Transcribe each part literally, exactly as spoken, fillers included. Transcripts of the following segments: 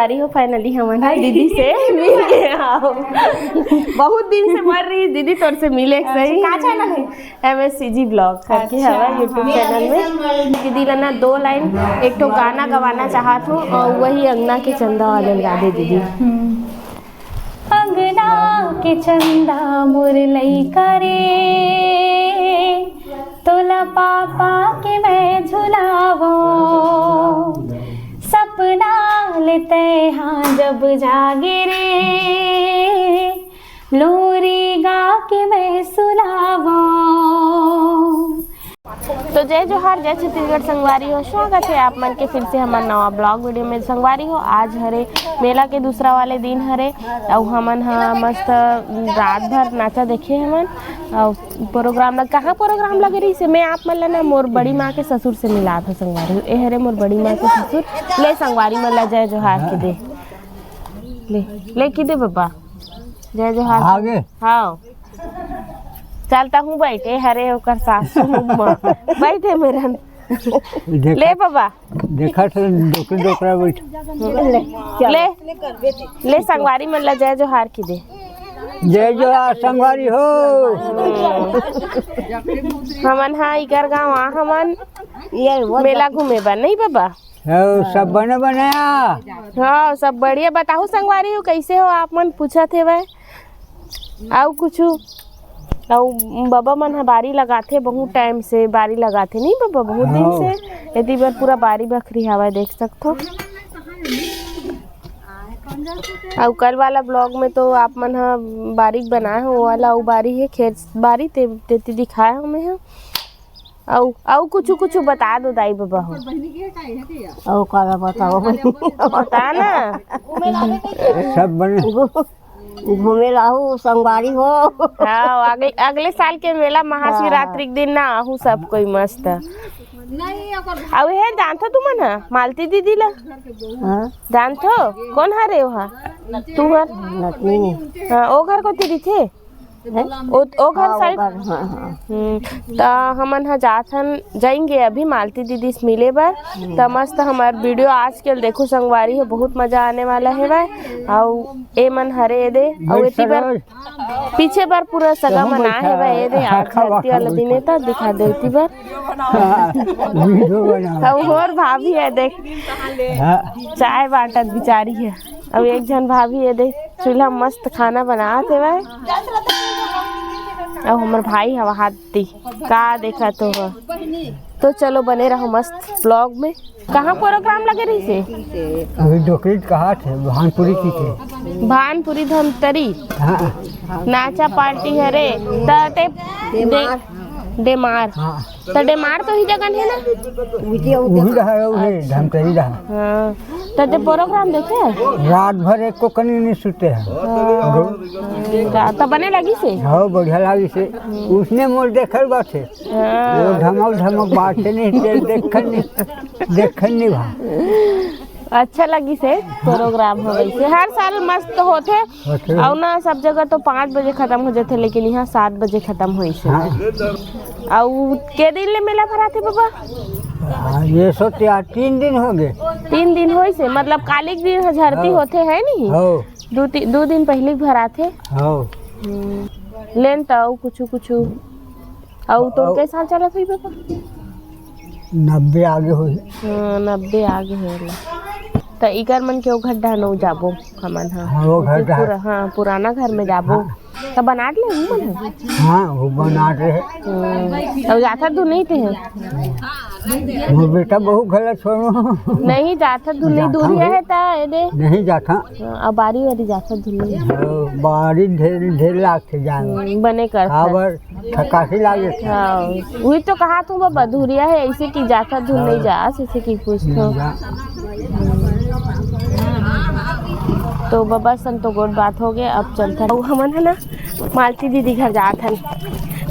अरे हो, finally हमन ह दीदी से मिल गए। हाँ, बहुत दिन से मर रही दीदी तोर से मिले के। सही। का channel है? एम एस सी जी vlog करके। अच्छा। हवा YouTube channel में। दीदी ला ना दो line एक ठो गाना गवाना चाहत हूँ, और वही अंगना के चंदा वाले ला गा दे दीदी। हम्म। अंगना के चंदा मोर लइका रे, तोला पापा के मैं झुलावो। सपना लेते हाँ जब जागे रे, लोरी गा के मैं सुलावो। तो जय जोहार, जय छत्तीसगढ़ संगवारी हो, स्वागत है आप मन के फिर से हमर नवा vlog video में। संगवारी हो, आज हरे मेला के दूसरा वाले दिन हरे, अउ हमन ह मस्त रात भर नाचा देखे हमन। अउ program लग, कहाँ program लगे रहिस हे, मैं आप मन ला ना मोर बड़ी माँ के ससुर से मिलात हूँ संगवारी हो। ए हरे मोर बड़ी माँ के ससुर। ले संगवारी मन ला जय जोहार के दे, ले, ले की दे बब्बा, जय जोहार। आगे। हाँ। चल, तहूँ बैठे हरे ओकर सासू म। बैठे मेरन। देखा, ले बाबा। देखा तो डोकरी डोकरा बैठ। ले, ले संगवारी मन ला जय जोहार की दे। जय जोहार संगवारी हो। हमन हा इकर गाँव आ हमन ये वो मेला घूमे बर, नहीं बाबा? हाँ, सब बने बने आ। हाँ, सब बढ़िया। बताहू संगवारी हो, कैसे हो आप मन? पूछत हेवय। अउ कुछु? अउ बबा मन ह बारी लगाथे, बहुत time से बारी लगाथे, नहीं बबा? बहुत दिन हाँ। से एती बर पूरा बारी बखरी हवय, देख सकथो। अउ कल वाला vlog में तो आप मन ह बारी बनाए हो, वो वाला अउ बारी हे, खेत बारी, ते, तेती दिखाए हो मैं ह। अउ, अउ कुछु, कुछु बता दो दाई बबा हो। अउ काला बताओ बहिनी? बता ना। सब बने। घू-, घूमे लाहू संगवारी हो। हाँ, अगले, अगले साल के मेला महाशिवरात्रि के दिन ना आहू सब कोई मस्त। अउ हे जानथो तुमन ह मालती दीदी ला? हाँ। जानथो? कोन हरे ओहा? तुहर? नतनी। हाँ, ओ घर कोती रहिथे? ओ, ओ घर हाँ, side? ओ घर, हाँ, हाँ। हम्म, त हमन ह जात हन, जाएंगे अभी मालती दीदी से मिले बर। त मस्त हमर video आज के देखो संगवारी हो, बहुत मजा आने वाला हे भाई। अउ ए मन हरे ए दे, अउ एती बर पीछे बर पूरा सगा मन आए हे भाई, ए दे, आज धरती वाला दिन हे त दिखा दे एती बर। हाँ, video बनाओ। अउ होर भाभी हे देख, हाँ। चाय बांटत बिचारी हे। अउ एक झन भाभी ए दे चूल्हा मस्त खाना बनात हेवय। अउ हमर भाई हवा हाथ दी का देखत हो। तो चलो बने रहो मस्त vlog में। कहाँ program लगे रहिसे? अभी डोकरी कहात हे, भानपुरी की थे। भानपुरी धमतरी। हाँ। नाचा party हरे। त ते दे-, डेमार। हाँ। त डेमार तो ही जगह हे ना? उही रहा, उही धमतरी रहा। हाँ। त ते program देखे? रात भर एको कनी नहीं सुते हैं। हाँ। त बने लगिसे? हाँ, बढ़िया लगिसे। उसने मोर देखल बात हे। हाँ। वो धमक धमक बात हे नहीं, ते देखल नहीं, देखल नहीं भा। अच्छा लगिसे program हो वैसे। हर साल मस्त होथे। होथे। अउ ना सब जगह तो पाँच बजे खत्म हो जाथे, लेकिन यहाँ सात बजे खत्म होइसे। हाँ। अउ के दिन ले मेला भराथे बाबा? हाँ, ये सोते आज तीन दिन हो गए। तीन दिन होइसे, मतलब काली के दिन ह झरती हाँ। होथे, है नहीं? हाँ। दो ती-, दो दिन पहले भराथे। हाँ। हम्म। लेन त अउ कुछु कुछु। अउ तोर अउ के साल चलत होही बाबा? नब्बे आगे होही। हाँ, नब्बे आगे होही। त इकर मन के ओ घर डहन जाबो हमन ह। हाँ, वो घर ओती डहन। पुरा-, हाँ, पुराना घर में जाबो। हाँ। त बनात ले हूँ मन ह। हाँ, वो बनात रहे। हम्म। अउ जाथत धुन नहीं ते है? मोर बेटा बहुत गलत छोड़ो। नहीं, जाथत धुन नहीं, जाता दूरिया हूँ। है त ए दे। नहीं जाता। हाँ, अब बारी वारी जाथत धुन नहीं। हाँ, बारी ढेर, ढेर लागथे जाए में। हम्म, बने कर। काबर? थकासी लागे। हाँ, वही तो कहा तू बाबा, दूरिया है, ऐसे की जाता धुन नहीं हाँ। जा, ऐसे की पूछ तो। नहीं जा। तो बाबा संग तो गोठ बात हो गए, अब चलथन। अउ हमन है ना, मालती दीदी घर जात हन,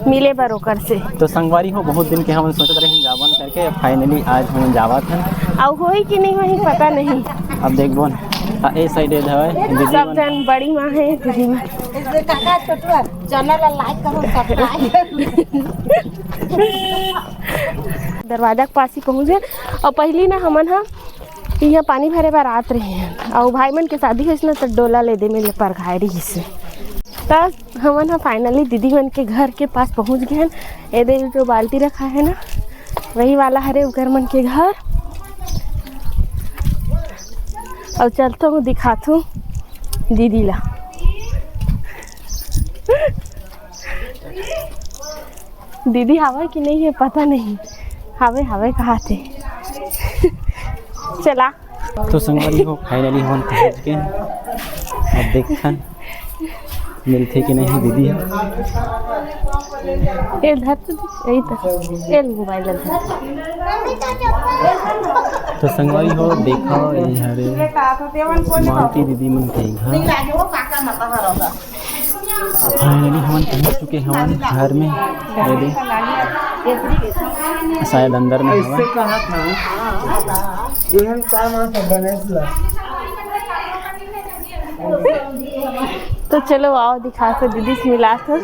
मिले बर ओकर से। तो संगवारी हो, बहुत दिन के हमन सोचत रहे जावन करके, अब finally आज हमन जावत हन। अउ होही कि नहीं होही, पता नहीं। अब देखबो न। हाँ, ए side ए धवे, दीदी सब मन। जन बड़ी माँ है, दीदी माँ। Channel ला like करो, subscribe। दरवाजा के पास ही पहुँच गए। अउ पहली ना हमन ह यहाँ पानी भरे बर आत रहे हैं, अउ भाई मन के शादी होइस ना, तो डोला ले दे मेले परघाए रहिस। त हमन ह finally दीदी मन के घर के पास पहुँच गए हैं। ए दे जो बाल्टी रखा है ना, वही वाला हरे उकर मन के घर। अउ चलथों दिखाथों दीदी ला। दीदी हावय कि नहीं है पता नहीं। हावय, हावय कहा थे। चला। तो संगवारी हो, finally हमन पहुंच गए। अब देखन मिलथे कि नहीं दीदी ह। ये धर तो, यही तो, ये मोबाइल लग। तो संगवारी हो, देखा ये हरे मालती दीदी मन के घर। Finally हमन पहुंच चुके हवन घर में। ये दे, शायद अंदर में हवय। तो चलो आओ, दिखा से दीदी से मिला तो।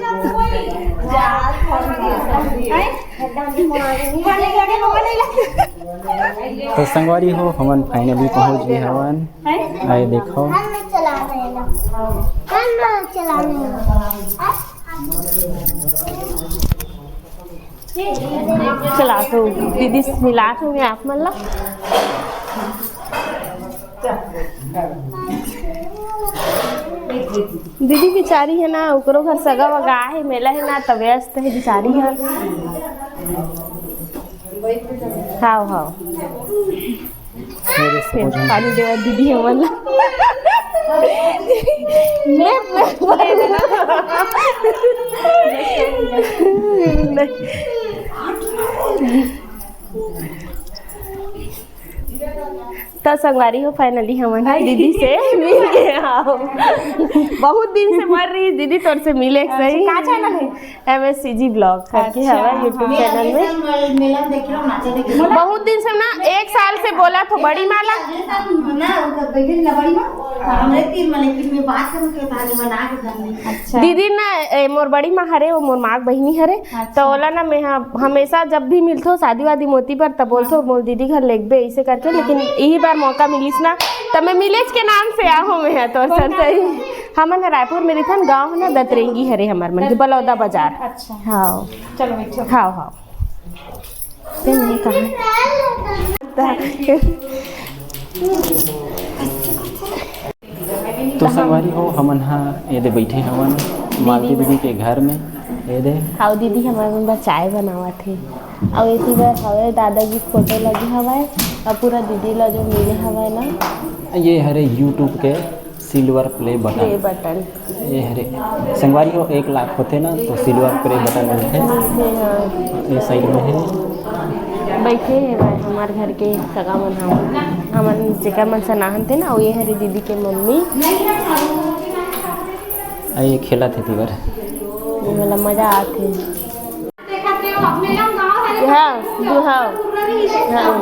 तो संगवारी हो, हमन finally पहुंच गए हवन। आए देखो। चला तो दीदी से मिला तो मैं आप मन ला। दीदी बिचारी है ना, ओकरो घर सगा वगा है, मेला है ना, त व्यस्त है बिचारी है। हाव हाव। फिर पानी देवा दीदी हमन ला। मैं, मैं, त संगवारी हो, finally हमन ह दीदी से मिल गए। हाव, बहुत दिन से मर रही दीदी तोर से मिले के। सही। का channel है? एमएससीजी vlog करके हवय YouTube channel में। बहुत दिन से ना, एक साल से बोला तो बड़ी माला। अच्छा। दीदी ना, ए, मोर बड़ी माँ हरे, वो मोर माँ के बहिनी हरे। अच्छा। तो ओला ना मैं ह-, हमेशा जब भी मिलथो शादी वादी मोती पर, तब बोलथो मोर दीदी घर लेगबे ऐसे करके, लेकिन यही बार मौका मिलिस ना, तब मैं मिलेज के नाम से आहो मैं ह तोर साथ। सही। हमन ह रायपुर में रहिथन, गांव ह ना दतरेंगी हरे हमर मन के, बलौदा बाजार। अच्छा। हाव। चलो बैठो। हाव, हाव। ते नहीं कहा। तो संगवारी हो, हमन ह ये दे बैठे हवन मालती दीदी के घर में। ये दे। हाव दीदी, हमर मन बर चाय बनावत हे। अउ एती बर हवे दादाजी फोटो लगे हवय, अउ पूरा दीदी ला जो मिले हवय ना। ये हरे YouTube के silver play button। Play button। ये हरे संगवारी हो, एक लाख होथे ना, तो silver play button मिलथे। मिलथे, हाँ। ये side में है। बैठे हे भाई, हमार घर के सगा मन, हम, हमन जेकर मन सनाहन थे ना, वो ये हरे दीदी के मम्मी। आ, ये खेलत हे तीवर। ये वाला मजा आथे। हाँ, दू, हाँ। हाँ।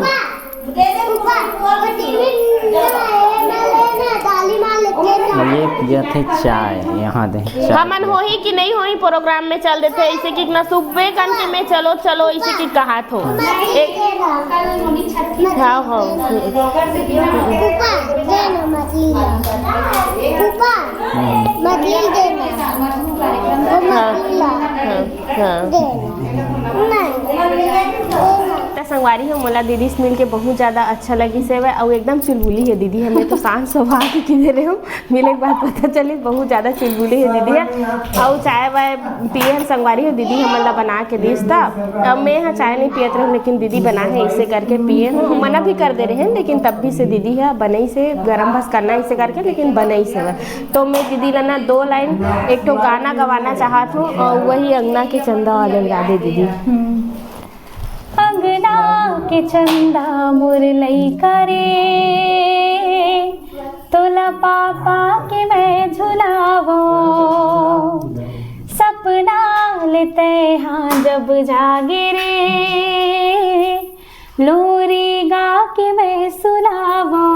ये पियत हे चाय, यहाँ दे चाय। हमन होही कि नहीं होही, program में चल देथे, ऐसे कि ना सुबह कन के में चलो, चलो, ऐसे कि कहा थो। एक, हाँ, हाँ। ऊपर, दे ना मछली ला। ऊपर, हम्म। मछली दे ना। वो हाँ। मछली ला। हाँ। हाँ। त संगवारी हो, मोला दीदी से मिलके बहुत ज्यादा अच्छा लगिस हवय, अउ एकदम चुलबुली हे दीदी। हमें तो शांत स्वभाव के किने रहे हो, मिले के बाद पता चली बहुत ज्यादा चुलबुली हे दीदी ह। अउ चाय वाय पिए हन संगवारी हो, दीदी हमन ला बना के दिस त। अब मैं ह चाय नहीं पियत रहूँ, लेकिन दीदी बना है, इसे करके पिए हूँ। मना भी कर दे रहे हैं, लेकिन तब भी से दीदी ह बनई से गरम बस करना इसे करके, लेकिन बनई से। तो मैं दीदी ला ना दो line एक ठो गाना गवाना चाहत हूँ, और वही अंगना के चंदा वाले ला दे दीदी। अंगना के चंदा मोर लइका रे, तोला पापा के मैं झुलावो। सपना ले तैहा जब जागे रे, लोरी गा के मैं सुनावो।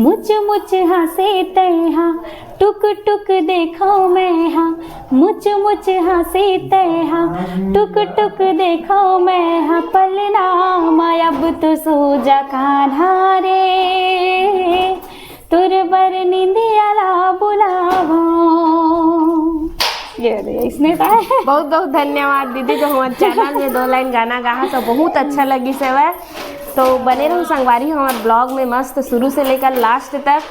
मुच मुच हंसे तैहा, टुक टुक देखो मैं हा। मुच मुच हंसे तैहा, टुक टुक देखो मैं हा। पलना मा अब तो सो जा कान्हा रे, तोर बर निंदिया ला बुलावो। ये रे, इसने का है। बहुत बहुत धन्यवाद दीदी, जो हमारे चैनल में दो लाइन गाना गाहा, तो बहुत अच्छा लगी सेवा। तो बने रहू संगवारी हमारे ब्लॉग में, मस्त शुरू से लेकर लास्ट तक।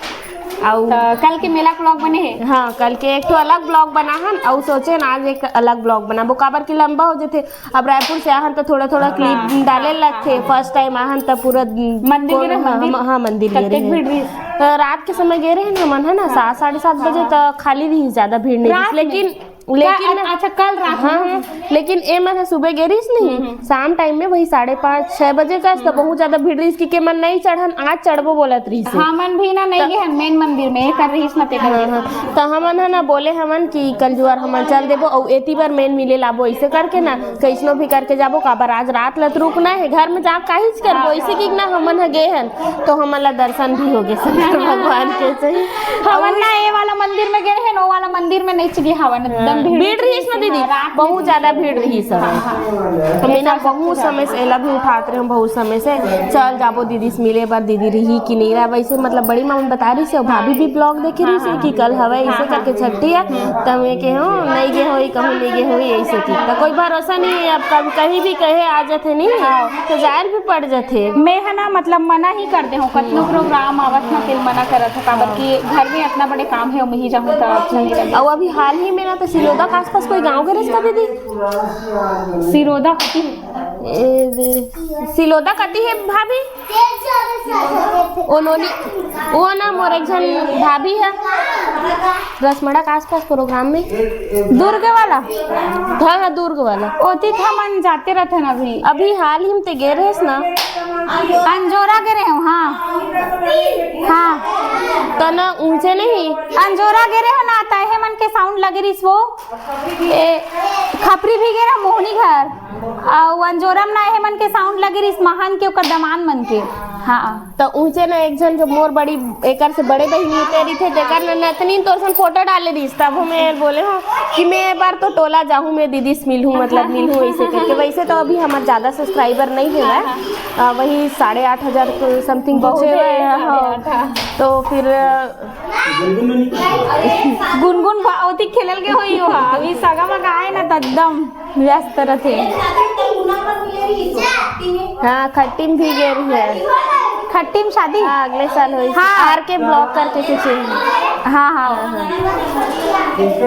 अउ तो कल के मेला ब्लॉग बने है। हाँ, कल के एक ठो अलग ब्लॉग बना हन, अउ सोचे ना आज एक अलग ब्लॉग बनाबो, काबर कि लंबा हो जथे। अब रायपुर से आहन तो थोड़ा थोड़ा क्लिप डाले लगथे। फर्स्ट टाइम आहन तो पूरा मंदिर गे रहे, हाँ, मंदिर? हाँ, मंदिर गे कतेक रहे। भीड़ रहिस? तो रात के समय गे रहे ना मन, है ना, सात, साढ़े सात बजे तो खाली रहिस, ज्यादा भीड़ नहीं रहिस। रात में? लेकिन लेकिन क्या? अच्छा, कल रात हाँ, में? हाँ, लेकिन ए मन ह सुबह गे रहिस नहीं, शाम टाइम में वही साढ़े पाँच, छह बजे का तो बहुत ज्यादा भीड़ रहिस कि के मन नहीं चढ़न, आज चढ़बो बोलत रहिस। हमन भी ना नहीं गे हन मेन मंदिर में, एकर रहिस ना तेकर हाँ, हाँ। तो हमन ह ना बोले हमन कि कल जुआर हमन चल देबो, अउ एती बर मेन मिले लाबो, ऐसे करके ना कैसनो भी करके जाबो, काबर आज रात लत रुकना है, घर में जा काहीच करबो, हाँ, ऐसे कि ना हमन ह गे हन तो हमन ला दर्शन भी हो गे शंकर भगवान के। सही। हमन ना ए वाला मंदिर में गे हन, ओ वाला मंदिर में नहीं गे हवन, एकदम हाँ, भीड़ भीड़ रहिस ना रहिस, दीदी, रात में बहुत ज्यादा भीड़ रहिस। हाँ, हाँ। तो मैं ना ऐसा बहुत समय से एला भी उठात रहे हूँ, बहुत समय से, चल जाबो दीदी से मिले बर, दीदी रही कि नहीं रहा, वैसे मतलब बड़ी माँ बता रही से, भाभी भी ब्लॉग देखे रही से कि कल हवा ऐसे करके छठी है, तो मैं कहे हूँ नहीं गे होई, कहूँ नहीं गे होई, ऐसे की तो कोई भरोसा नहीं है। अब कभी कहीं भी कहे आ जाते नहीं तो जायल भी पड़ जाते। मैं है ना, मतलब मना ही कर दे हूँ, कतनो प्रोग्राम आवत ना, फिर मना करत हूँ, काबर कि घर में इतना बड़े काम है, मैं ही जाऊँ तो अच्छा नहीं लगे। और अभी हाल ही में ना तो सिलोदा के आसपास कोई गाँव गे रहिस का दीदी? सिरोदा कति? ए दे, सिलोदा कति है भाभी? ओ नोनी, ओ ना मोर एक झन भाभी है, रसमड़ा के आसपास प्रोग्राम में। दुर्ग वाला? हाँ, हाँ, दुर्ग वाला। ओती तो हमन जाते रहते ना अभी। अभी हाल ही में ते गे रहिस ना। अंजोरा गे रहे हो? हाँ। हाँ। त ना ऊंचे नहीं। अंजोरा गे रहे हो ना, ताहे मन के साउंड लगे रहिस वो। ए, खपरी भी गे रहे, मोहनी घर। अउ अंजोरा म ना हे मन के साउंड लगे रहिस, महान के ओकर दमान मन के। हाँ। त ऊंचे ना एक झन जो मोर बड़ी एकर से बड़े बहिनी ते रहिथे, तेकर ना नतनीन तोर सन फोटो डाले रहिस, तब मैं बोले हूँ कि मैं ए बार तो टोला जाहूँ, मैं दीदी से मिलहूँ, मतलब मिलहूँ ऐसे करके। वैसे तो अभी हमर ज्यादा सब्सक्राइबर नहीं है, वही साढ़े आठ हजार समथिंग पहुँचे हुए हैं। हाँ। तो फिर गुनगुन भा-, ओती खेलल के होई हो, अभी सगा मगा आए ना त एकदम व्यस्त रहते। हाँ, खट्टी में भी गे रही है। खट्टी में शादी? हाँ, अगले साल होई। हाँ। आर के ब्लॉक करके कुछ ही। हाँ, हाँ।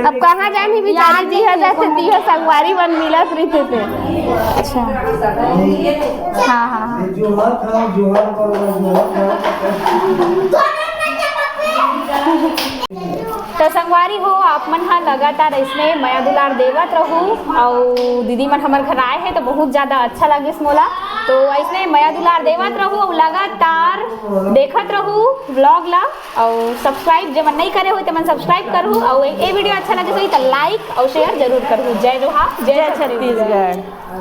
अब कहाँ जाए भी बेचारी जी है, जैसे दी है संगवारी बन मिलत रहिथे ते। अच्छा। हाँ, हाँ, हाँ। जोहार था, जोहार पर जोहार था। तो संगवारी हो, आप मन ह लगातार ऐसने मया दुलार देवत रहू, अउ दीदी मन हमर घर आए हे तो बहुत ज्यादा अच्छा लगिस मोला। तो ऐसने मया दुलार देवत रहू अउ लगातार देखत रहू ब्लॉग ला, अउ सब्सक्राइब जेमन नहीं करे हो तेमन सब्सक्राइब करहू, अउ ए वीडियो अच्छा लगे होही तो लाइक अउ शेयर जरूर करहू। जय जोहार, जय जय छत्तीसगढ़। छत्तीसगढ़।